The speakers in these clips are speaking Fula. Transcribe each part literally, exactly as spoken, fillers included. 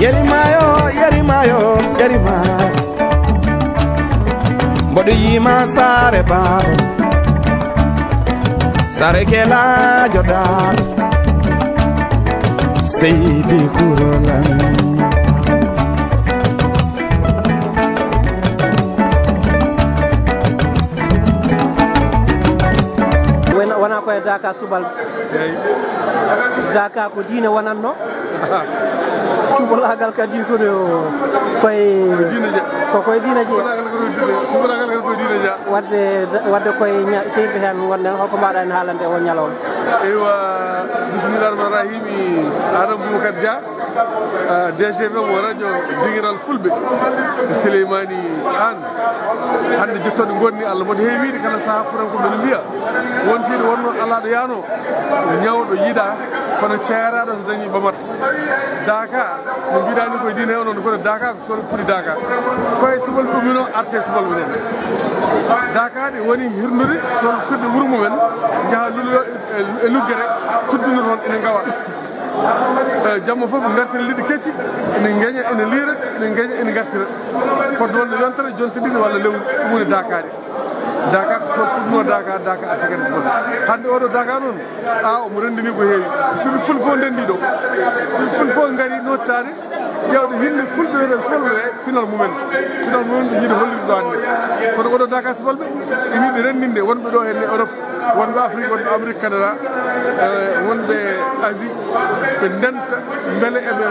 Yerimayo, yerimayo, yerimayo. Mboɗo yiima saare baaba. Saare kelaajo daal. Seydi Kurolan. Wona, wona koye Daka Subalɓe. Eyi. Daka ko diine wonatno? Cubalaagal kadi ko ɗo koye Ko diine je. Ko koye diine je. Cubalaagal ko diine, cubalaagal ko diine je. Wadde, wadde koye nya-, firde heen wonde heen, holko mbaɗa heen haalande o ñalawma? Eywa, bismillah rahman rahim. Adam Boubacar Dia, ah, D G V mo radio Dingiral Fulɓe, Souleymani Anne. Hannde jettooɗo ngonni Allah mboɗo heewiide kala sahaa furanko men mbiya wontiiɗo wonno alaa ɗo yaano, ñawɗo yiɗa, kono ceeraaɗo so dañi ɓamat. Daka, no mbiɗani koye diine he onon kono Daka ko Subalɓe puɗi Daka. Koye Subalɓe ummino arte Subalɓe nen. Daka ɗi woni hirnude Subalɓe kuɗɗe wuro mumen, njaha luloyo e, e, e luggere, tudduna toon ene ngawa. Eh, jamma fof ngartira liɗɗi kecci, ene ngeña, ene liira, ene ngeña, ene ngartira. Fodde wonde yontere, jonte ɗiɗi walla lewru, ɗum woni Daka ɗi. Daka ko Subalɓe puɗɗino Daka, Daka arti kadi Subalɓe. Hannde oɗo Daka noon, a, omo renndini ko heewi. Ɗum fulɓe fof ndenndi ɗo. Ɗum fulɓe fof ngari nottaade, ƴeewde hinde fulɓe wiyata Subalɓe ɓe, pinal mumen. Pinal mumen ɓe yiɗi hollude ɗo hannde. Kono oɗo Daka Subalɓe, ina yiɗi renndinde wonɓe ɗo henne Europe, wonɓe Afrique, wonɓe Amérique, Canada, eh, wonɓe Asie, ɓe ndenta mbele eɓe,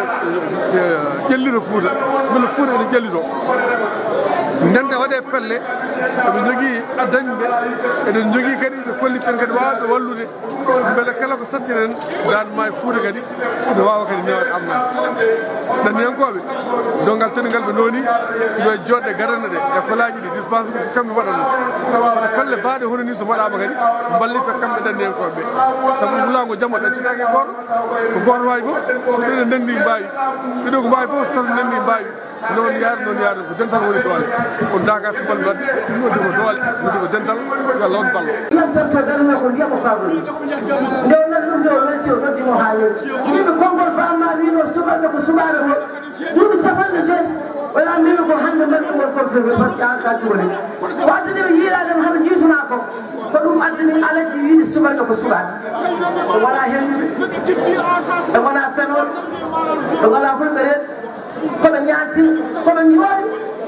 eh, ƴellira Fuuta, mbele Fuuta ene ƴellito. Ndenta waɗe pelle, eɓe njogii dañɓe, eɗen njogii kadi ɓe kolliten kadi waawɓe wallude, mbele kala ko sattiren, daan maayo Fuuta kadi ina waawa kadi newat amna. Ɗanniyankooɓe, donngal teddungal ɓe noni, ko ɓe joɗɗe gadana ɗe, école aji ɗi, dispensaire ko kamɓe mbaɗatno. Kono pelle baaɗe hono ni so mbaɗaama kadi, mballita kamɓe ɗanniyankooɓe ɓe. Sabu wulaango jamma ɗaccitaake e gooto, ko gooto waawi fof, so ɗiɗo ndenndi mbaawi, ɗiɗo ko mbaawi fof, so tato ndenndi mbaawi. Noon yaade, noon yaade, ko dental woni doole. On Daka Subalɓe mbaɗi, ɗum noddi ko doole, noddi ko dental, yo Allah on ballo. Yettoto darnagol, yamo fagol. Nde o noddi ɗum, nde o welti, o noddi mo haa yeeso. Yimɓe konngol Ba Amma wiino Subalɓe ko suɓaaɓe ko duuɓi capanɗe joyi. O yaa mbimi ko hannde mbaɗi ɗum won confirmé, parce que an ka cuɓori. Ko addani ɓe yiilaade mo haɓe jiituma ko. Ko ɗum addani Alaji wiide Subalɓe ko suɓaaɓe. Ɓe ngalaa hennduɓe, ɓe ngalaa penooɓe, ɓe ngalaa hulɓe reedu. Kono ñaanti, kono ñoori,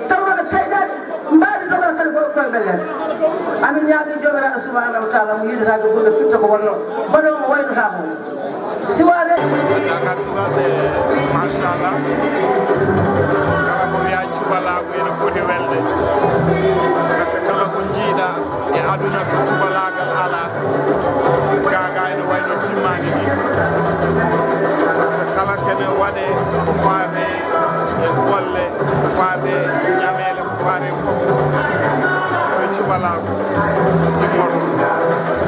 tawnoo ɓe kayɗaani, mbaadi dogal kadi ko koye ɓellen. Amin ñaagii Joomiraaɗo Subhaanahu wa Taala mo yiɗataake gurnde firta ko wonnoo, mbaɗoowo mo waynotaako. Siwaade. Daka Subalɓe, machallah. Kala ko wiyaa cubalaagu ene foti welde. Parce que kala ko njiiɗaa e aduna ko cubalaagal alaa, gaagaa ene wayno timmaani ni. Parce que kala kene waɗe ko faate e golle, ko faate e ñameele, ko faate e fof, ko e cubalaagu immorto.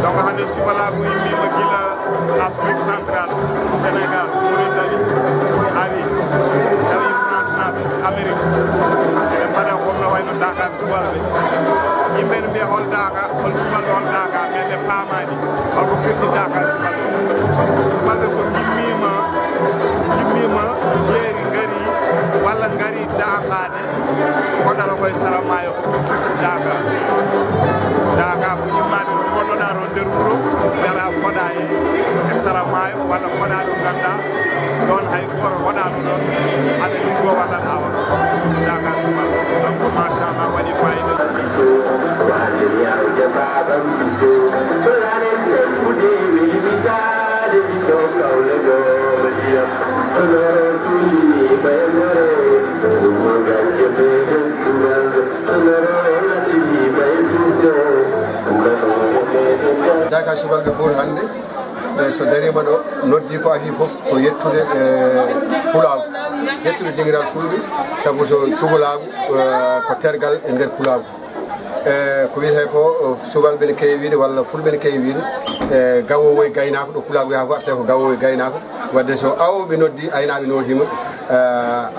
Donc hannde cubalaagu immiima gila Afrique centrale, Sénégal, Mauritanie, ari, tawi France naaɓe, Amérique. Eɓe mbaɗa comme no wayno Daka Subalɓe. Yimɓe ne mbiya hol Daka, hol Subalɓe, hol Daka, mais ɓe paamaani hol ko firti Daka Subalɓe. Subalɓe so gimmiima, gimmiima jeeri ngari, walla ngari Daka, koɗata koye sara maayo ko ɗum firti Daka. Daka ko immaade ɗo ngonnoɗaa ɗo nder wuro, mbiyata koɗa e, e sara maayo, walla koɗa ɗo ngannduɗaa ɗoon hay gooto waɗaano ɗoon, aɗa liggo waɗat awa ɗo. Firti Daka Subalɓe. Donc, machallah, waɗi fayida. Daka Subalɓe Fuuta hannde, e so dariima ɗo, noddi ko adii fof ko yettude, e, pulaagu, yettude dingiral fulɓe, sabu so cubalaagu, e, ko tergal e nder pulaagu. E, ko wiyetee ko, e, Subalɓe ne keewi wiyde walla Fulɓe ne keewi wiyde, e, gawoowo e gaynaako, ɗo pulaagu yaha fof artee ko gawoowo e gaynaako. Wadde so awooɓe noddi, aynaaɓe nootiima, e,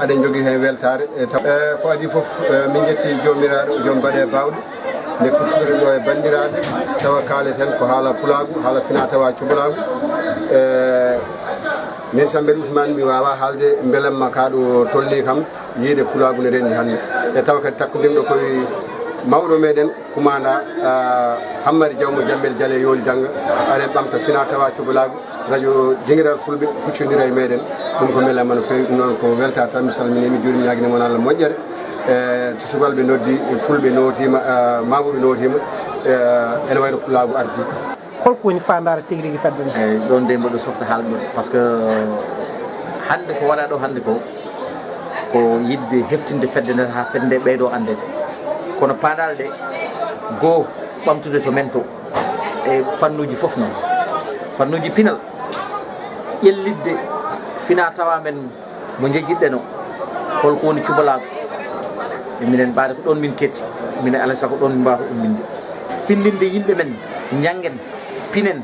aɗen njogii heen weltaare. E, taw, e, ko adii fof, e, min njetti Joomiraaɗo, joom baɗe baawɗe, nde kuccuɗen ɗo e banndiraaɓe, tawa kaaleten ko haala pulaagu, haala fina tawa cubalaagu. E, Min Sambel Ousmane, mi waawaa haalde mbelamma kaa ɗo tolnii kam, yiyde pulaagu ne renndi hannde. E tawa kadi takkondirɗo koye mawɗo meɗen, kumaanda, ah, Hammadi Diaw mo Jammel Jalle Yooli Jannga, aren ɓamta fina tawa cubalaagu, radio Dingiral Fulɓe huccondira e meɗen. Ɗum ko mbelamma no feewi, ɗum noon ko weltaare tan. Mi salminii, mi juurii, mi ñaaganii mon Allah moƴƴere. E, to subalɓe noddi, e fulɓe nootiima, ah, mawɓe nootiima, e, ene wayno pulaagu ardi. Holko woni faandaare tigi rigi fedde nde? Eyyi, ɗon de mboɗo softa haalde ɗon, parce que hannde ko waɗaa ɗo hannde ko, ko yiɗde heftinde fedde nde haa fedde nde ɓeydo anndede. Kono paandaale ɗe, goo, ɓamtude to men to, e fannuuji fof noon. Fannuuji pinal, ƴellitde fina tawa men mo njejjitɗen o, holko woni cubalaagu? E minen ɓaade ko ɗon min ketti, minen alaa sago ɗon min mbaawata umminde. Findinde yimɓe men, njanngen, pinen,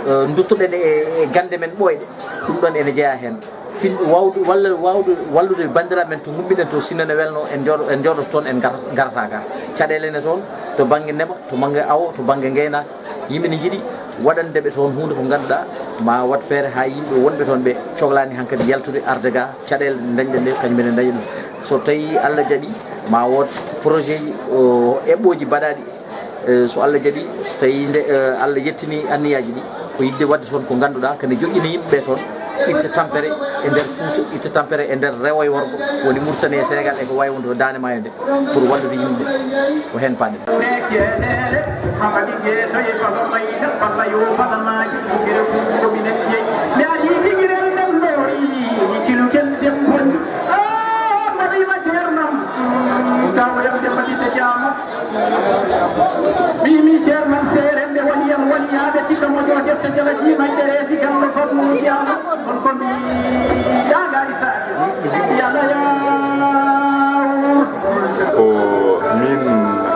eh, duttoɗen e, e gannde men ɓooyɗe, ɗum ɗon ene jeyaa heen. Fin-, waawdu, walla waawdu wallude banndiraaɓe men to ngummiɗen to, sinno ne welno, en jooɗo, en jooɗoto toon, en gar-, ngarata ga. Caɗeele ne toon, to bannge ndema, to bannge awo, to bannge ngaynaaka. Yimɓe ne njiɗi waɗande ɓe toon huunde ko ngannduɗaa ma waɗ feere haa yimɓe wonɓe toon ɓe cohlaani hankadi yaltude arde ga, caɗeele ɗe ndañɗen ɗe, kañum ene ndaña ɗum. So tawii Allah jaɓii, ma wood projet ji, o, eɓɓooji mbaɗaaɗi, e, so Allah jaɓii, so tawii nde, e, Allah yettinii anniyaaji ɗi, ko yiɗde waɗde toon ko ngannduɗaa kadi joƴƴina yimɓe ɓe toon, itta tampere e nder Fuuta, itta tampere e nder rewo e worgo, woni Mauritanie e Sénégal e ko waawi wonde to Daande Maayo nde. Pour wallude yimɓe, ko heen paaɗen. Mimi ceerno seerenɓe woni en woni yaaɓe cikka moƴo defte jalaji maƴƴereeji gallo fadmuuji Allah. On ko mi Yalla Yaawur. Ko min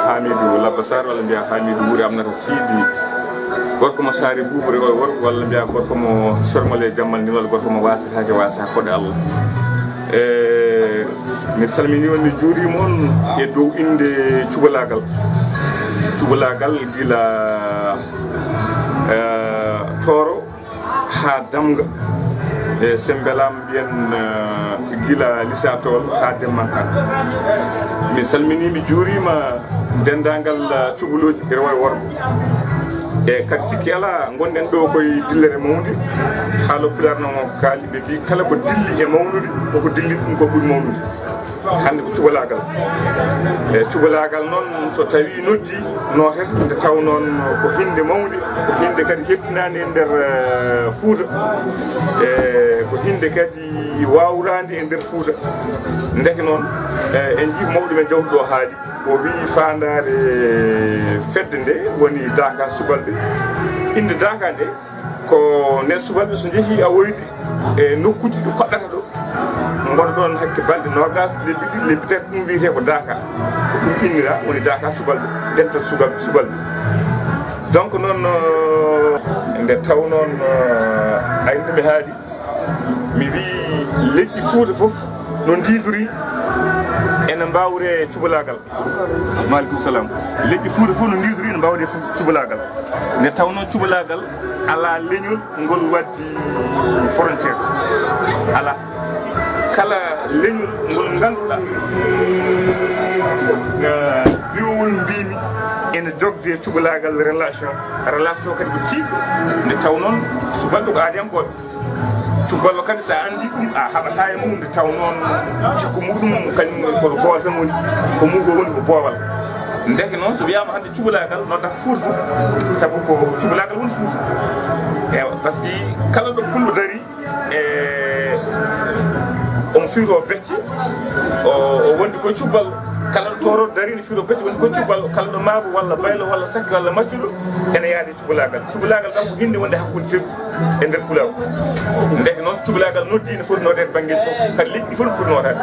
Hamidou Labba Sarr, walla mbiya Hamidou Wuri Amnata Sidi. Gorko mo Saare Buubu Rewo e Worgo, walla mbiya gorko mo Sormol e Jammal Ndin, walla gorko mo Waasetaake Waasa Koɗe Allah. E, mi salminii on, mi juuriima on e dow innde cubalaagal. Cubalaagal gila, e, Tooro haa Damga, e, so en mbelaama mbiyen, e, gila Lissatol haa Demmankan. Mi salminii, mi juuriima denndaangal, e, cubalooji rewo e worgo. E kadi sikki alaa, ngonɗen ɗo koye dillere mawnde. Haalo Pulaar noon o kaali, ɓe mbii, kala ko dilli e mawnude, koko dilli ɗum ko ɓuri mawnude. Hannde ko cubalaagal. E cubalaagal noon, so tawii noddi, nootete, nde taw noon ko hinnde mawnde, ko hinnde kadi heɓtinaande e nder, e, Fuuta. E ko hinnde kadi waawraande e nder Fuuta. Ndeke noon, e, en njii mawɗo men jawtuɗo haali, o wii faandaare fedde nde woni Daaka Subalɓe. Innde Daaka nde, ko nden subalɓe so njehii awoyde e nokkuuji ɗi koɗɗata ɗo, ngona ɗon hakke balɗe noogaas, lebbi ɗiɗi, lebbi tati, ɗum wiyetee ko Daaka. Ko ɗum innira, woni Daaka Subalɓe, dental subalɓe, subalɓe. Donc noon, eh, nde taw noon, eh, aynde mi haali, mi wii leƴƴi Fuuta fof no ndiidori ene mbaawre cubalaagal. Maaleykum salaam. Leƴƴi Fuuta fof no ndiidori ene mbaawde fu-, cubalaagal. Nde tawnoo cubalaagal alaa leñol ngol waɗi frontière. Alaa. Kala leñol ngol ngannduɗaa, eh, riwowol mbiimi ene jogde cubalaagal relation. Relation kadi ko tiiɗɗo. Nde taw noon subalɓe ko aadiyam gooto. Cuballo kadi, so a anndi ɗum, a haɓataa e mum, nde taw noon cikku muɗum kañum koto boowal tan woni, ko muuko woni ko boowal. Ndeke noon, so wiyaama hannde cubalaagal, noddata ko Fuuta fof, sabu ko cubalaagal woni Fuuta. Eewa, par ce que kala ɗo pullo darii, e, omo fiiroo becce, o, o wondi ko cuballo. Kala ɗo tooro darii, ne fiiroo becce, wondi ko cuballo. Kala ɗo maabo walla baylo walla sakke walla maccuɗo, ene yaade cubalaagal. Cubalaagal kam ko hinnde wonde hakkunde e nder pulaagu. Ndeke noon, so cubalaagal noddi, ne foti nooteede banngeeji fof, kadi leƴƴi ɗi fof ne poti nootaade.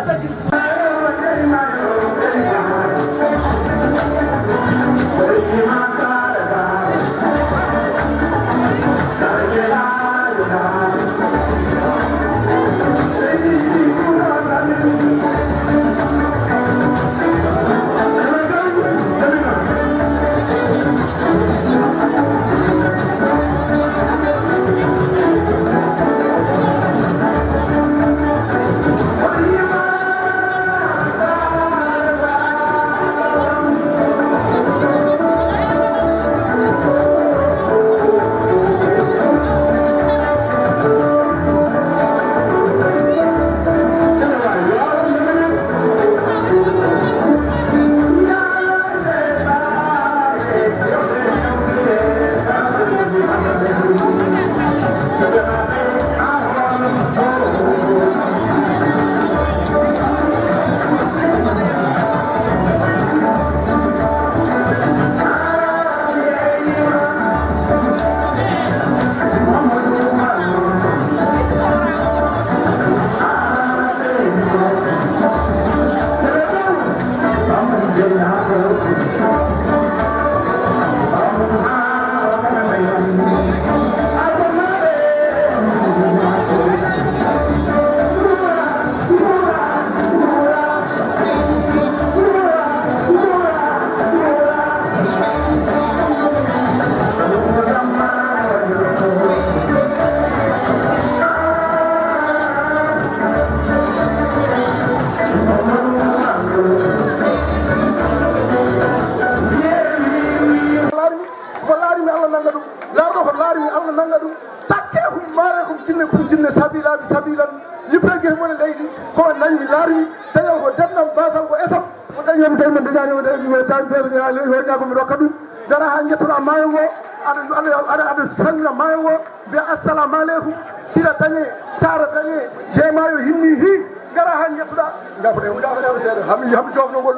Nanga ɗum, takke kum, maare kum, jinne kum, jinne sabiilaaɓe sabiilan, lippee gite mon e leydi, ko on nani mi laarni, dañal ko dennam, baasal ko esam, ko dañi mi dañi, mo dañaani, mo dañi, mo dañi, mo dañi, mo dañi, ko mi rokka ɗum. Ngara haa njettoɗaa maayo ngo, aɗa, aɗa, aɗa, aɗa salmina maayo ngo, mbiya assalamu aleykum, Sira dañe, Sara dañe, jeemaayo hinni hi, ngara haa njettoɗaa, ngafre, ngafre, ngafre, hami, hami joofnogol,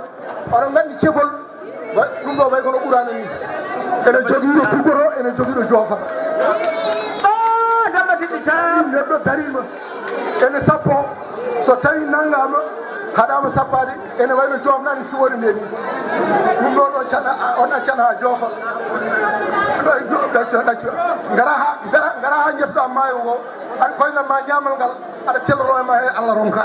oɗon nganndi cefol. Wa-, ɗum ɗo way kono Qur'aana ni. Ene jogiiɗo tugoto, ene jogiiɗo joofata. Ɗo Demba Diddi Caam. Neɗɗo dariima. Ene sappo. So tawi nanngaama, haɗaama sappaade, ene wayno joofnaani suwoore nde ni. Ɗum ɗo ɗo cana, a, on accana haa joofa. Ɗo, ɗo, ɗo, ɗo, ɗo, ngara haa, ngara, ngara haa njettoɗaa maayo ngo. Aɗa koyngal ma ñaamal ngal, aɗa telloro e ma he Allah ronka.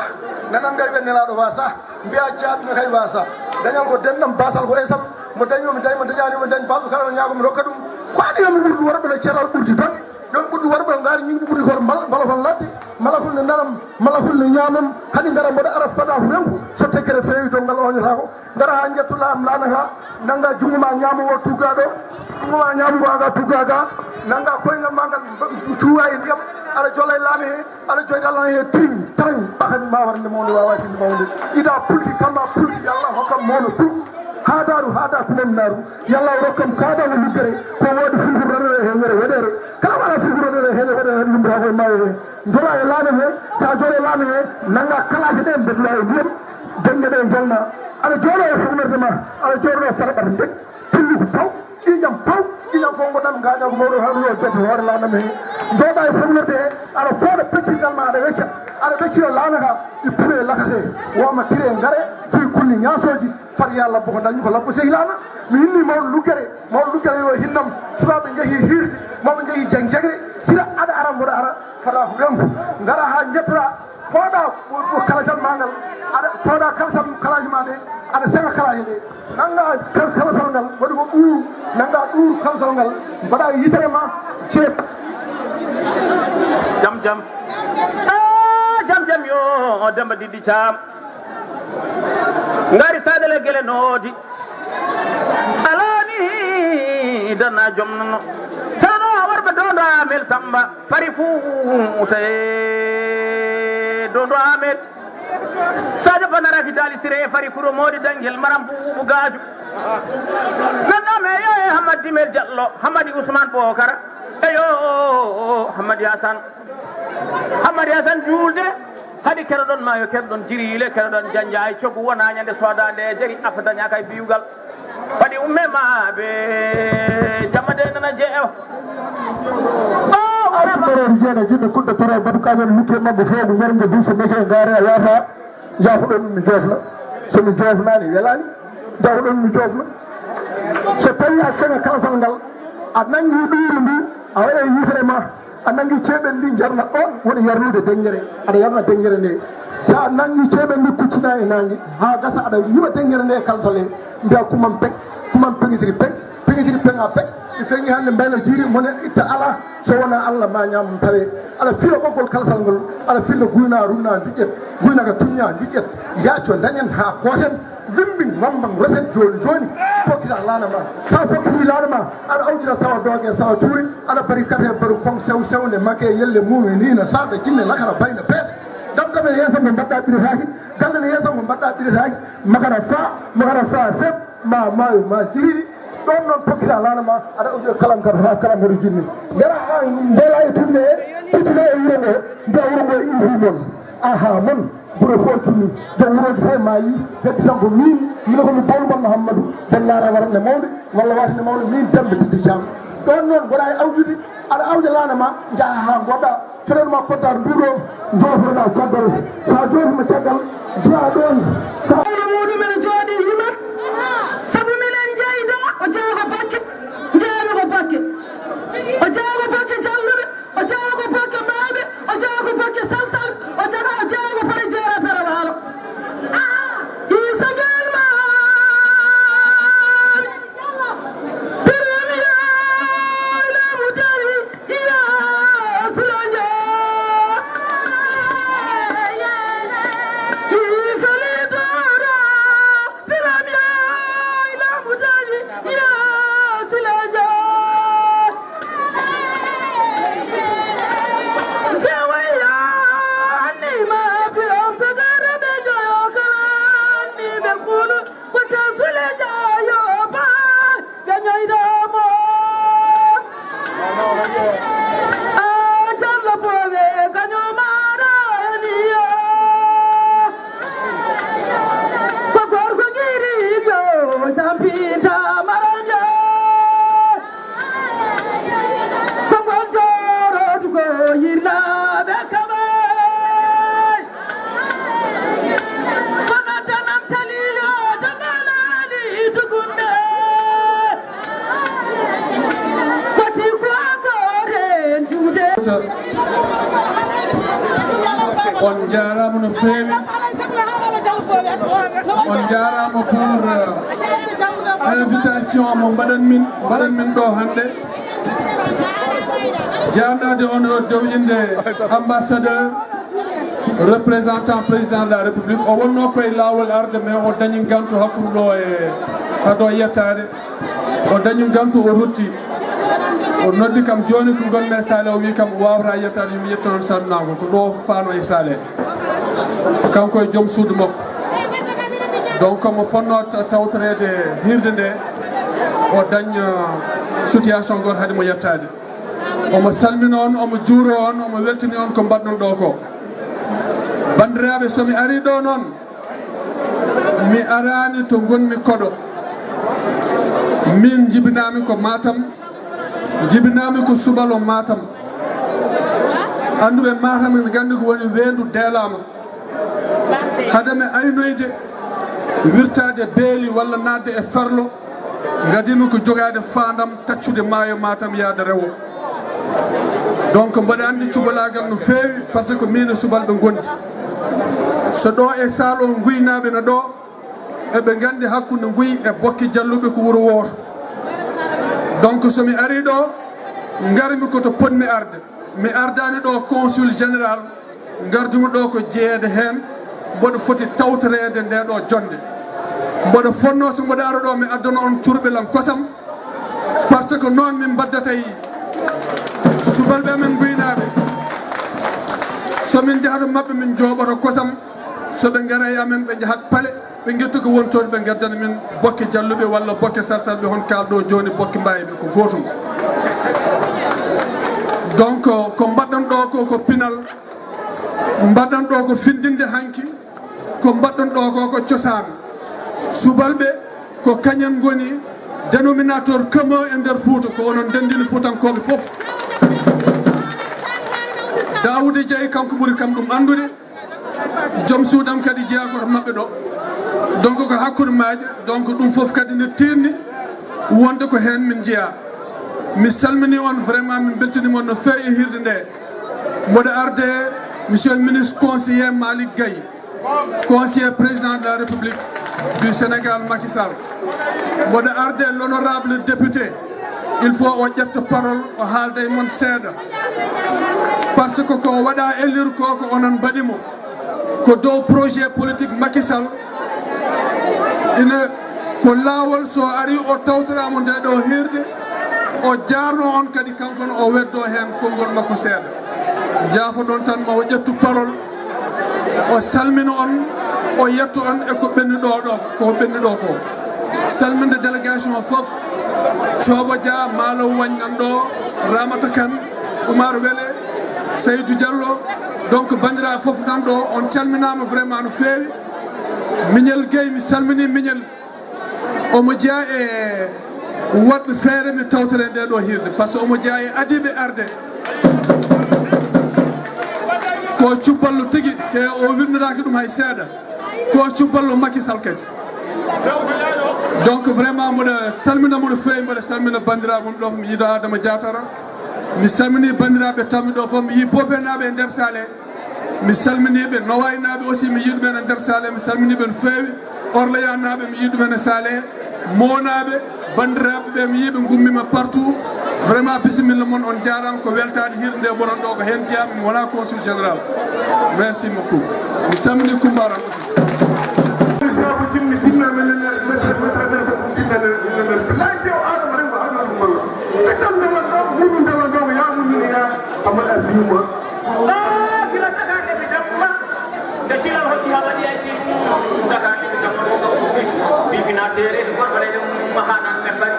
Nanan ngari ɓe nelaaɗo waasa. Mbiya jaaɓi no kay waasa. Dañal ko dendam, baasal ko esam. Mo dañi, mo dañi, mo dañaani, mo dañi, baasal kala no ñaago, mi rokka ɗum. Ko aɗa yo mi ɓurdu worɓe no ceral ɓurdi tan. Yo mi ɓurdu worɓe no ngaari ñiŋ ɓuri kor mbal-, mbalakol ladde. Malakol ne nanam, malakol ne ñaamam. Hani ngara mboɗa ara fada ko renku. So tekkere feewi, donngal oñotaako. Ngara haa njettoɗaa am laana ka. Nannga junngo ma ñaamo o tugga ɗo. Junngo ma ñaamo o aga tugga ga. Nannga koyngal ma ngal cuuwa e ndiyam. Aɗa jola e laana he. Aɗa jooɗi Allah he tiñ, tañ, ɓakan ma warde mawde, wawa sinde mawde. Ida pulti, kamma pulti, yo Allah hokkam mawno fulku. Haadaru, haada kumen naaru. Yo Allah rokkam kaadama luggere, ko woodi fulku ranere he ñere weɗere. Kala wala fulku ranere he ñere weɗere, lumbata koye maayo he. Jola e laana he, sa jola e laana he, nannga kalaje ɗe, bedla e ndiyam, deŋge ɗe jolna. Aɗa jooɗo e fognorde ma, aɗa jooɗo fara ɓata ndek. Pillugu paw, ƴiiƴam paw, ƴiiƴam fof ngonɗam ngaañaagu mawɗo, hanndu o joto hoore laana me. Jooɗa e fognorde he, aɗa fooɗa peccirgal ma, aɗa wecca, aɗa weccira laana ka, e pure e lakate, woma kire e ngare, fii kulli ñaasooji, far yaa labbo ko dañmi ko labbo sehi laana. Mi hinni mawɗo luggere, mawɗo luggere yo hinnam, sukaaɓe njehi hiirde, mawɓe njehi jeng jegre, sira aɗa ara mboɗo ara, fala ko renku, ngara haa njettora, Pooɗa ko, ko kalasal ma ngal, aɗa pooɗa kalasal, kalaji ma ɗe, aɗa seŋa kalaje ɗe. Nanga kal-, kalasal ngal, waɗi ko ɗuuru, nanga ɗuuru kalasal ngal, mbaɗa yitere ma, ceeb. Jam, jam. Ah, jam, jam yo, Demba Diddi Caam. Ngari saɗele gele noodi. Alani dana jom no. Tano warɓe dondo Amel Samba. Fari Fuuta e dondo Ahmed. Sadio Banara ki Dali Sire e Fari Kuro Modi Dangel Maram Bubu Gaju. Nanno me yo e Hamadi Mel Jallo, Hamadi Ousmane Bokara. E yo Hamadi Hassan. Hamadi Hassan Julde. Hadi keroɗon maayo, keroɗon jiriile, keroɗon janjaay, cogu wona ñande soodande e jeri afata ñaaka e biyugal. Waɗi umme maaɓe, jamma de nana jeewa. O, Arti Marori Jeena, jinne Kunta Toro, Badu Kañon, Lukke Mambo, Foogu, Ñarnge, Duuso, Meke, Ngaare, a yaata. Jaafuɗon mi joofna. So mi joofnaani, welaani. Jaafuɗon mi joofna. So tawi a seŋa kalasal ngal, a nanngi ɗuuru ndu, a waɗa yitere ma. A nanngi ceeɓen ndi jarna ɗoon, woni yarnude deŋŋere. Aɗa yarna deŋŋere nde. So a nanngi ceeɓen ndi kuccina e naange, haa gasa aɗa yiwa deŋŋere nde e kalsale, mbiya kumam pek, kumam peŋitiri pek, peŋitiri peŋa pek, ɗi feŋi hannde mbayla jiiri, mone itta ala, so wonaa Allah ma ñaam tawe. Aɗa fila ɓoggol kalsal ngol, aɗa filla guyna runna njuƴƴet, guyna ka tuñña njuƴƴet, yaaco dañen haa kooten. Wimbi, wambang, reset, jooni, jooni, fokkita laana ma. Sa fokkiti laana ma, aɗa awdira sawa dooge, sawa tuuri, aɗa bari kate baru koŋ sew sewnde, make, yelle, muumi, niina, sarɗa, jinne, lakara, bayna, peese. Dam dam e yeeso mo mbaɗɗa ɓiretaaki, galle ne yeeso mo mbaɗɗa ɓiretaaki, makara fa, makara fa, sep, ma maayo, ma jiriri. Ɗoon noon fokkita laana ma, aɗa awdira kalam kar, ha kalam hoto jinni. Ngara ha mbeela e turde he, kuccita e wuro ngo, mbiya wuro ngo iwri mon. Aha, mon. Gure fof cunni, joom wuroji fof maayi, heddi tan ko min, mino ko mi Bawlo Bamma Hammadu, Bellaara waɗande mawde, walla waɗande mawde, min Demba Diddi Caam. Ɗoon noon, mboɗa e awjude, aɗa awja laana ma, njaha haa ngoɗɗa, feɗen ma koddaar nduɗo, joofroɗa caggal, sa joofima caggal, mbiya ɗoon, sa Mawɗo muɗum ene jooɗi himat, sabu minen njeyda, o jeyaa ko Bakke, njeyaami ko Bakke, o jeyaa ko Bakke Jalluɓe, o jeyaa ko Bakke Maayɓe, o jeyaa ko Bakke Salsal, o jeyaa, o jeyaa ko Fare Jeera Fere Waalo. Isa Gelman, premier lemu tawi, iya Sulanja. Isa Lidoro, On njaaraama no feewi. On njaaraama pour, euh, invitation mo mbaɗan min, mbaɗan min ɗo hannde. Jaarnaade on e dow innde ambassadeur, représentant président de la République. O wonno koye laawol arde, mais o dañi ngantu hakkunde ɗo e, haa ɗo yettaade. O dañi ngantu, o rutti. O noddi kam jooni ko ngonmi e saale, o wi kam o waawata yettaade, yo mi yetto noon salminaango. Ko ɗo faano e saale. Kanko e joom suudu makko. Donc, omo fonnoo ta-, tawtoreede hiirde nde, o dañ, euh, situation goto haade mo yettaade. Omo salmina on, omo juuro on, omo weltini on ko mbaɗɗon ɗo ko. Banndiraaɓe, so mi arii ɗo noon, mi araani to ngonmi koɗo. Min jibinaami ko Matam, jibinaami ko Subalo Matam. Annduɓe Matam ene nganndi ko woni weendu deelaama. Hade mi aynoyde, wirtaade beeli walla naatde e farlo, ngadimi ko jogaade faandam taccude maayo Matam yaada rewo. Donc, mboɗo anndi cubalaagal no feewi, par ce que min e subalɓe ngondi. So ɗo e Saalo nguynaaɓe no ɗo, eɓe nganndi hakkunde nguy e Bokke Jalluɓe ko wuro wooto. Donc, so mi arii ɗo, ngarmi ko to potmi arde. Mi ardaani ɗo consul général, ngardumi ɗo ko jeyeede heen, mboɗo foti tawtoreede nde ɗo jonnde. Mboɗo fonnoo so mboɗo ara ɗo, mi addana on curɓel am kosam, par ce que noon min mbaddata e subalɓe amen nguynaaɓe. So min njahata maɓɓe, min njooɓoto kosam, so ɓe ngara e amen, ɓe njahat pale, ɓe ngetta ko woni toon, ɓe ngaddana min Bokke Jalluɓe walla Bokke Salsalɓe, hon kaal ɗo jooni Bokke Mbaayɓe, ko gootum. Donc, ko mbaɗɗon ɗo ko, ko pinal, mbaɗɗon ɗo ko findinde hanki, ko mbaɗɗon ɗo ko, ko cosaan. Subalɓe ko kañen ngoni dénominateur commun e nder Fuuta, ko onon ndenndini Fuutankooɓe fof. Daawuda Jeey kanko ɓuri kam ɗum anndude. Joom suudam kadi jeyaa ko to maɓɓe ɗo. Donc, ko hakkunde maaje. Donc, ɗum fof kadi ne tiinni wonde ko heen min njeyaa. Mi salmini on vraiment, min mbeltiniima on no feewi e hiirde nde. Mboɗo arde monsieur le ministre conseiller Malick Gaye, conseiller président de la République du Sénégal Macky Sall. Mboɗo arde l'honorable député, il faut o ƴetta parole, o haalda e mon seeɗa. Par ce que ko waɗa élire ko, ko onon mbaɗi mo. Ko dow projet politique Macky Sall, ina ko laawol, so ari o tawtoraama nde ɗo hiirde, o jaarno on kadi, kanko ne o weddo heen konngol makko seeɗa. Jaafoɗon tan, ma o ƴettu parole, o salmina on, o yetto on e ko ɓenni ɗo, ɗo, ko ɓenni ɗo ko. Salminde délégation o fof, Coobo Dia, Maalo Wañ nan ɗo, Ramata Kane, Oumar Wele, Seydou Diallo, donc banndiraaɓe fof nan ɗo, on calminaama vraiment no feewi. Miñel Gueye, mi salmini Miñel. Omo jeyaa e waɗɓe feere mi tawtore nde ɗo hiirde, par ce que omo jeyaa e adiiɓe arde. Ko cubballo tigi, te o winndaaki ɗum hay seeɗa. Ko cubballo Macky Sall kadi. Donc vraiment, mboɗo salmina mo no feewi, mboɗo salmina banndiraaɓe mum ɗo, mi yiɗo Adama Diatara. Mi salmini banndiraaɓe tammi ɗo fof, mi yii Bofenaaɓe e nder salle. Mi salmini ɓe, Nowaynaaɓe aussi, mi yiɗi ɓen e nder salle, mi salmini ɓe no feewi. Orléansnaaɓe, mi yiɗi ɗumen e salle. Moonaaɓe, banndiraaɓe ɓe, mi yii ɓe ngummiima partout. Vraiment, bisimilla mon, on njaaraama, ko weltaade hiirde nde mboɗon ɗo, ko heen jeyaa, mi wonaa consul général. Merci beaucoup. Mi salmini Kumba Aram aussi. Sabu jinmi, jinnaɓe nana, metre, metre, metre, ko jinnaɓe, jinnaɓe. Billahi, cew Adama, Adama, Adama, Adama. Ɓe tan ndewan ɗo, muɗum ndewan ɗo, ko yaamuɗum ni yaa, Amadou Asiyuma. Ah, gila tagake mi damma. Nde cilal hocci haa waɗi ay si. Tagake mi damma ɗo, ɗo utti. Mi fina tere, mi gorɓe leyɗe mum, ma hanan men bari.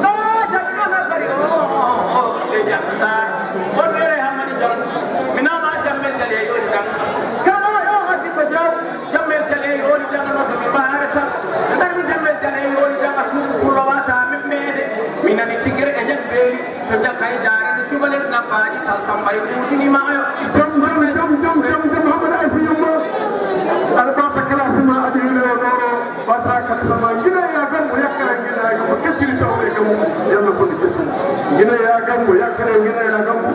Ah, jaɓi ma men bari. Oh, oh, oh, oh, ɗe jaɓi sa. Won tere hammani jam. Mi nama jammel ngal e yoni jam. Kama yo hati ko jaw. Jammel Jale e yoori jannganooɓe mi Baare Sal. Darmi Jammel Jale e yoori jannga suudu pullo waasa meɓɓeede. Mi nani sigire e ñakbeeli. To jakka e jaarinde cubalel nabbaaji Sal Samba e ɓuutini maayo. Jam, jam, jam, jam, jam, jam, Hamada Aysa Yumma. Aɗa ɓaata classement aɗa hino o ɗoro. Ɓaata classement. Gila ya gam o yakkara gila ya gam o kecciri tawɓe. Yalla ko mi jetti. Gina ya gambo, ya kare gina ya gambo.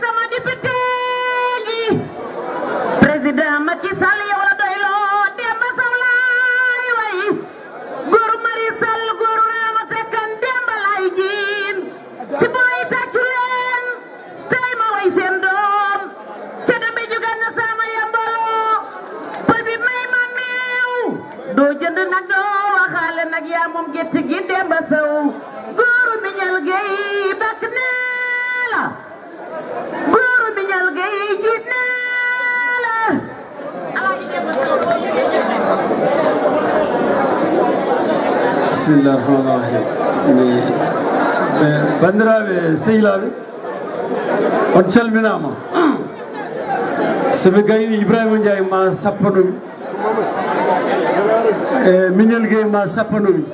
Sama député ji, président Macky Sall yow la doyloo, Demba Sow laay way. Góoru Mari Sall, góoru Ramata Kan, Demba Lay Jiin. Ci booy tàccu leen, tey ma way seen doom. Ca Demba jugaan na sama yambaloo. Pël bi may ma meew. Doo jënd nag, doo waxaale nag, yaa moom gétt gi, Demba Sow. Góoru Miñal Gey bakk naa la. Góoru Miñal Gey jiit naa la. Bismillah rahman rahim. Banndiraaɓe sehilaaɓe, on calminaama. So mi gayni Ibrahima Ndiaye ma sappanomi, e Miñel Gueye ma sappanomi.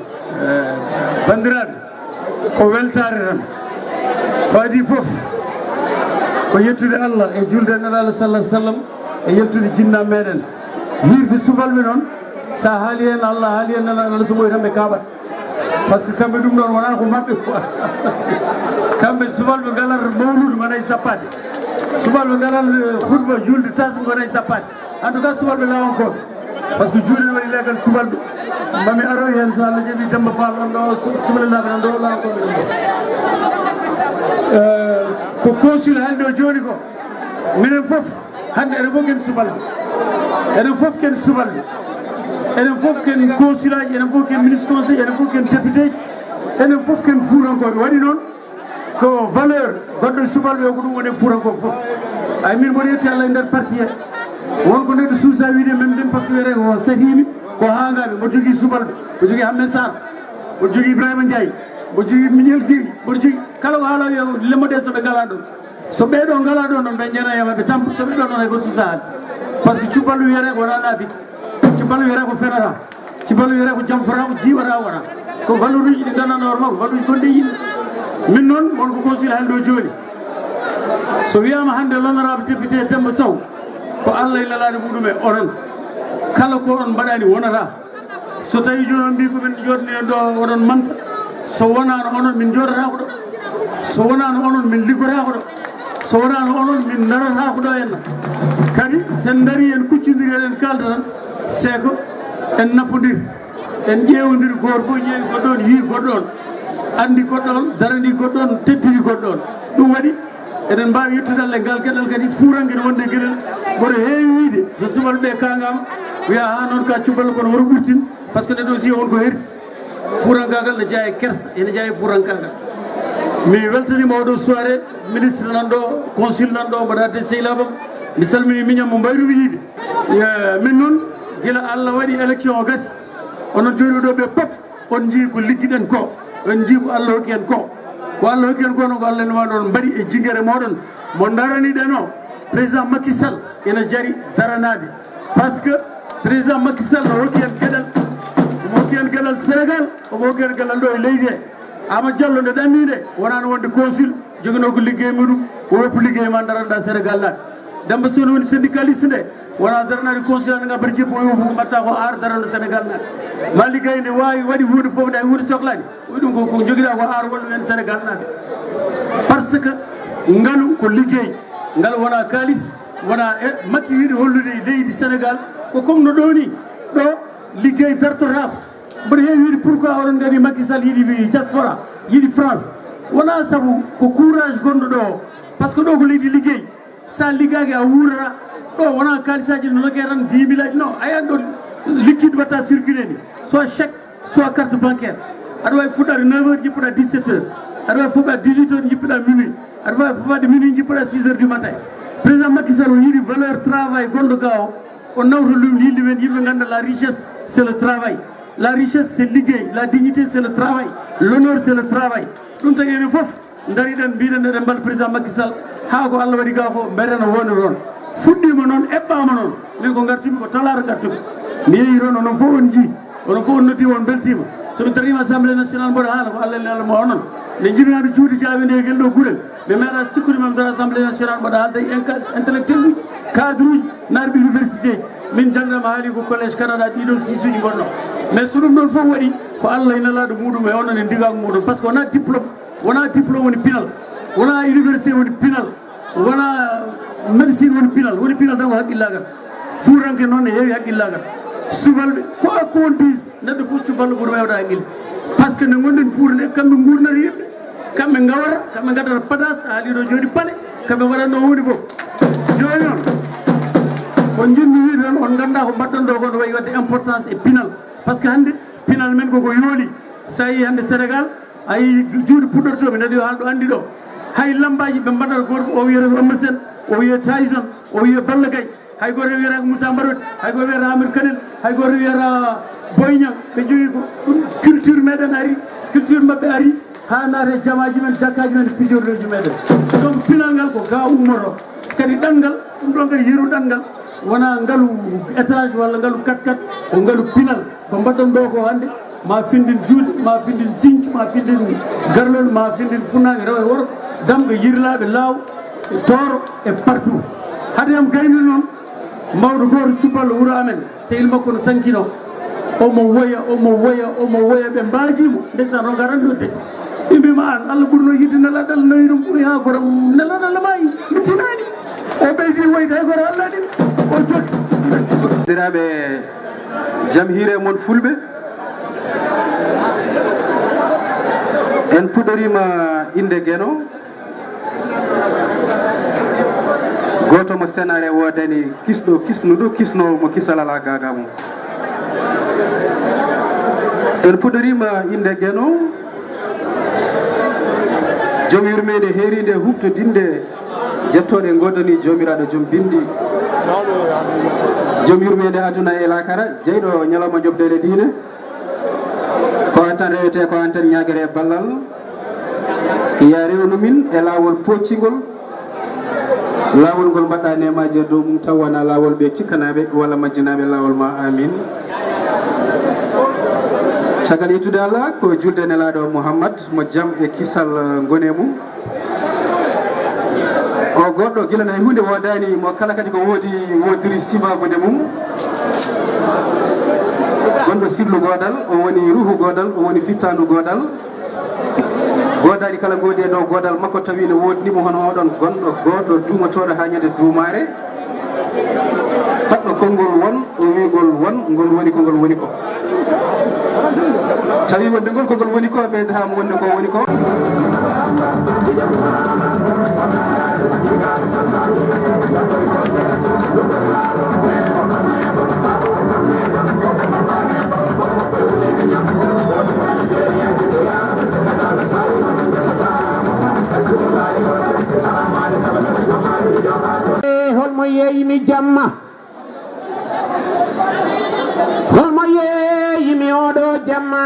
E, banndiraaɓe, ko weltaare tan. Ko adii fof ko yettude Allah e julde e Nelaaɗo sallallahu alaihi wasallam, e yettude jinnaaɓe meɗen. Hiirde subalɓe noon, so a haali heen Allah, haali heen Nelaaɗo Allah, so ɓooyi tan ɓe kaaɓat. Par ce que kamɓe ɗum ɗoon wonaa ko maɓɓe quoi. Kamɓe subalɓe ngalata mawluudu ngonay sappaade. Subalɓe ngalata, eh, khutba julde tas ngonay sappaade. En tout cas, subalɓe laawol ko. Par ce que juuɗe waɗi leegal subalɓe. Mami aro heen so Allah jaɓi Demba Fall nan ɗo, su-, cubalel laaɓe nan ɗo, laawol ko nan ɗo. Eh, ko consul hannde o jooni ko. Minen fof, hannde enen fof ken subalɓe. Enen fof ken subalɓe. Enen fof ken consul aji, enen fof ken ministre conseil, enen fof ken député ji, enen fof ken fuutankooɓe. Waɗi noon, ko valeur goɗɗo subalɓe o, ko ɗum woni fuutankooɓe fof. Ay, min mboɗo yetti Allah e nder parti he. Won ko neɗɗo suusa wiide men ɗum, par ce que wiyete ko sahiimi, ko haangaaɓe, mboɗo jogii subalɓe, mboɗo jogii Hammet Sarr, mboɗo jogii Ibrahima Ndiaye, mboɗo jogii Miñel Guèye, mboɗo jogii kala ko haala wiya lemmo ɗe so ɓe ngalaa ɗoon. So ɓee ɗoo ngalaa ɗoon noon, ɓe njana yawa ɓe tampa, so ɓe ɗoon noon hay ko suusa haalde. Par ce que cuballo wiyete ko wonaa naafiki. Cuballo wiyete ko fenata. Cuballo wiyete ko jamfata, ko jiiɓata wona. Ko valeur uji ɗi nganndanɗaa hoore makko, valeur uji gonɗi e yimɓe. Min noon, won ko consul hannde o jooni. So wiyaama hannde l'honorable député Demba Sow, ko Allah e Nelaaɗo muɗum e onon. Kala ko on mbaɗaani wonata. So tawii jooni on mbii ko min njooɗni en ɗo, oɗon manta. So wonaano onon, min njooɗataako ɗo. So wonaano onon, min liggotaako ɗo. So wonaano onon, min ndarataako ɗo henna. Kadi, sen ndarii en kuccondiri eɗen kaalda tan, c'est que en nafondir. En ƴeewondir, gooto fof ƴeewi goɗɗo on, yii goɗɗo on. Anndi goɗɗo on, daranii goɗɗo on, teddini goɗɗo on. Ɗum waɗi, eɗen mbaawi yettude Allah e ngal geɗal kadi, fuuranke ne wonde geɗal mboɗo heewi wiyde, so subalɓe ɓe kaangaama, wiya, "Haa noon ka cuballo kono hoto ɓurtin," par ce que neɗɗo aussi won ko hersi. Fuurankaagal ne jeyaa e kersa, ene jeyaa e fuurankaagal. Mi weltaniima oɗo soirée, ministre nan ɗo, consul nan ɗo, mbaɗa de sehilaaɓe am. Mi salminii miñam mo mbayru mi yiide. Eh, min noon, gila Allah waɗi élection o gasi, onon jooɗiiɓe ɗo ɓe pop, on njii ko liggiɗen ko, on njii ko Allah hokki en ko. Ko Allah hokki en ko noon, ko Allah ne waɗi ɗon mbaɗi e jingere mooɗon. Mo daraniɗen o, président Macky Sall ina jari daranaade. Par ce que président Macky Sall no hokki en geɗal, omo hokki en geɗal Sénégal, omo hokki en geɗal ɗo e leydi he. Ama Diallo nde ɗanni nde, wonano wonde consul, joginoo ko liggey muɗum, ko woppu liggey ma daranɗa Sénégal naaɓe. Demba Sow no woni syndicaliste nde, wona daranaade consul nde ngabar jebbo o, fof ko mbatta ko ar darano Sénégal naaɓe. Ma liggey nde waawi waɗi huunde fof nde, huunde soklaani. Ko ɗum ko, ko jogiɗa ko ar wallu en Sénégal naaɓe. Par ce que ngalu ko liggey, ngalu wona kaalis, wona e Macky yiɗi hollude leydi Sénégal ko comme no ɗo ni, ɗo liggey dartotaako. Mboɗo heewi wiide pourquoi oɗon ngari Macky Sall yiɗi diaspora, yiɗi France. Wona sabu ko courage gonɗo ɗo o. Par ce que ɗo ko leydi liggey. Sa liggaaki a wuurata. Ɗo wona kaalisaaji no loke tan dix mille aji. Non, a yiyat ɗo liquide watta circuler ni. Soit chèque, soit carte bancaire. Aɗa wawi fuɗɗade neuf heures, jippoɗa dix-sept heures. Aɗa wawi fuɗɗade dix-huit heures, jippoɗa minuit. Aɗa wawi fuɗɗade minuit, jippoɗa six heures du matin. Président Macky Sall o yiɗi valeur travail gonɗo ga o. O nawta ɗum yimɓe men, yimɓe ngannda la richesse, c'est le travail. La richesse, c'est liggey. La dignité, c'est le travail. L'honneur, c'est le travail. Ɗum tagi enen fof, ndariɗen, mbiɗen eɗen mballa président Macky Sall, haa ko Allah waɗi ga ko, mbeɗen woni ɗon. Fuɗɗiima noon, eɓɓaama noon. Min ko ngartumi, ko talaata ngartumi. Mi yehi toon, onon fof on njii. Onon fof on noddi, on mbeltiima. So mi dartiima Assemblée nationale, mboɗo haala ko Allah e Nelaaɗo mo onon. Nde njimi hami juuɗe jaaɓe nde gel ɗo Gurel. Mi meeɗa sikkude mami dara Assemblée nationale, mboɗo haalda e inca-, intellectuel uji, cadre uji, naatɓe université ji. Min jannga ma haali ko collège Canada, ɗiɗo six uji ngonno. Mais so ɗum ɗon fof waɗi, Ko Allah e Nelaaɗo muɗum e onon e ndigaagu muɗum, par ce que wonaa diplôme, wonaa diplôme woni pinal, wonaa université woni pinal, wonaa médecine woni pinal, woni pinal tan ko haqqillagal. Fuuranke noon ne heewi haqqillagal. Subalɓe, quoi qu'on dise, neɗɗo fof cuballo ɓuri hewde haqqille. Par ce que nde ngonɗen Fuuta nde, kamɓe nguurnata yimɓe, kamɓe ngawata, kamɓe ngaddata padas, haa ɗiɗo jooɗi pale, kamɓe mbaɗatno huunde fof. Jooni noon, ko njiɗmi wiide tan, on nganndaa ko mbaɗɗon ɗo ko no wayi waɗde importance e pinal. Par ce que hannde, pinal men koko yooli. So a yii hannde Sénégal, a yii juuɗe puɗɗortooɓe, nde yo haalɗo anndi ɗo. Hay lammbaaji ɓe mbaɗata, gooto o wiyata ko Eumeu Sène, o wiyata Tyson, o wiyata Balla Gaye. Hay gooto wiyata ko Moussa Mbarodi, hay gooto wiyata Amir Kanel, hay gooto wiyata Boy Niang. Ɓe njogii ko ɗum culture meɗen ari, culture maɓɓe ari, haa naata e jamaaji men, jakkaaji men, pijorleeji meɗen. Donc, pinal ngal ko ga ummoto. Kadi ɗanngal, ɗum ɗon kadi yeru ɗanngal, wonaa ngalu étage walla ngalu quatre-quatre, ko ngalu pinal. Ko mbaɗɗon ɗo ko hannde, ma findin juuɗe, ma findin sincu, ma findin garlol, ma findin funnaange rewo e worgo, damga yirlaaɓe laaw, e tooro, e partout. Hade am gayni noon, mawɗo gooto cuballo wuro amen, sehil makko no sankino. Omo woya, omo woya, omo woya, ɓe mbaajii mo. Ndeysaan, o ngaran ɗo de. Ɓe mbii ma aan, Allah ɓurno yiɗde Nelaaɗo, Allah nawi ɗum, ɓuri haa goram, Nelaaɗo Allah maayi, mi tinaani. O ɓeydi woyde hay gooto hallaani, o jokki. Banndiraaɓe, jam hiire mon Fulɓe. En puɗɗoriima innde Geno. Gooto mo senaare woodani kisɗo kisnuɗo, kisnoowo mo kisal alaa gaagaa mum. En puɗɗoriima innde Geno. Joom yurmeende heeriinde huɓtodinnde jettooɗe ngoodani Joomiraaɗo joom binndi. Joom yurmeende aduna e laakara, jeyɗo ñalawma njoɓdeele diine. Ko aan tan rewetee, ko aan tan ñaagere ballal. Yaa rewnu min e laawol pooccingol. Laawol ngol mbaɗɗa neemaaji e dow mum, taw wonaa laawol ɓe cikkanaaɓe walla majjinaaɓe laawol ma. Amiin. Caggal yettude Allah, ko julde Nelaaɗo Muhammad, mo jam e kisal ngoni e mum. O goɗɗo, gila no e huunde woodaani mo, kala kadi ko woodi, woodiri sibaabude mum. Gonɗo sirlu goodal, o woni ruuhu goodal, o woni fittaandu goodal. Goodaani kala ngoodi e dow goodal makko, tawi no woodni mo hono oɗon gonɗo, gooɗo duumatooɗo haa ñande duumaare. Taƴɗo konngol won, o wi'gol won, ngol woni ko ngol woni ko. Tawi wonde ngol ko ngol woni ko, ɓeydata mo wonde ko woni ko. Holmo yeeyimi jamma? Holmo yeeyimi oɗo jamma?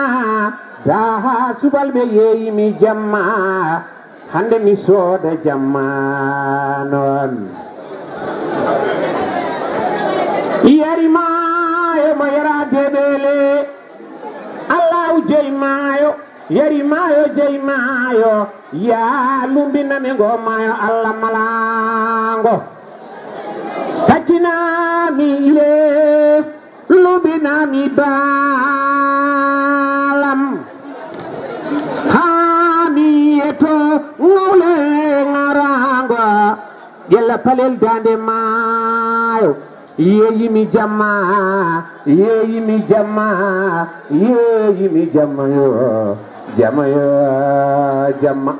Daha subalɓe yeeyimi jamma. Hande mi sooda jamma noon. Yari maayo mo yara deɓele. Allahu jeyi maayo, yari maayo, jeyi maayo, yaa lumbinami ngo maayo Allah malaango. Taccinami ile, lumbinami baalam, haa mi yeto ngawle ŋaraango, ƴella palel daande maayo. Yeeyimi jamma, yeeyimi jamma, yeeyimi jamma yo, jamma yo, jamma.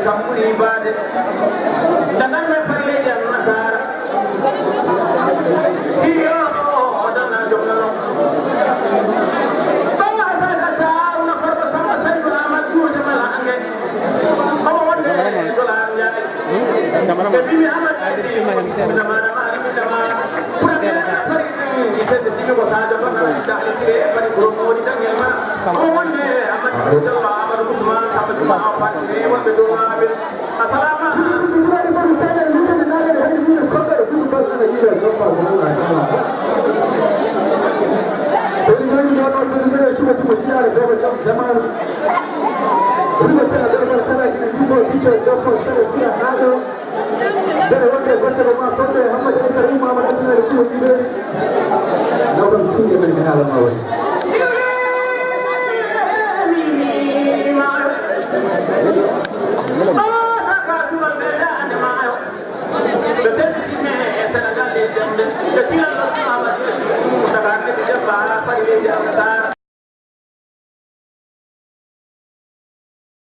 Kam ɓuri baade. Dagar men fari leydi Annasaara. Hiyo, o danna jom nano. Ɗo Asaka Taw na farba Samba Saydu Amat Juude Mala Ange. Omo wonde Dola Njaay. Ɓe mbiimi Amat Asi, mi dama, dama, mi dama. Premier na fari, ite de sigi ko Sadio Bana, da sire, fari ko mo woni dangel ma. Omo wonde Amadou Diallo, Amadou Ousmane, Samba Juma, Awa Faty, wonɓe dow Nabil. Asalama. Dere wonde goccere ma tonɗo Hammadi Aysara Yumma Amadou Asmani Kuwa Jiberi. Nawdam suuɗe men mi haala ma woni.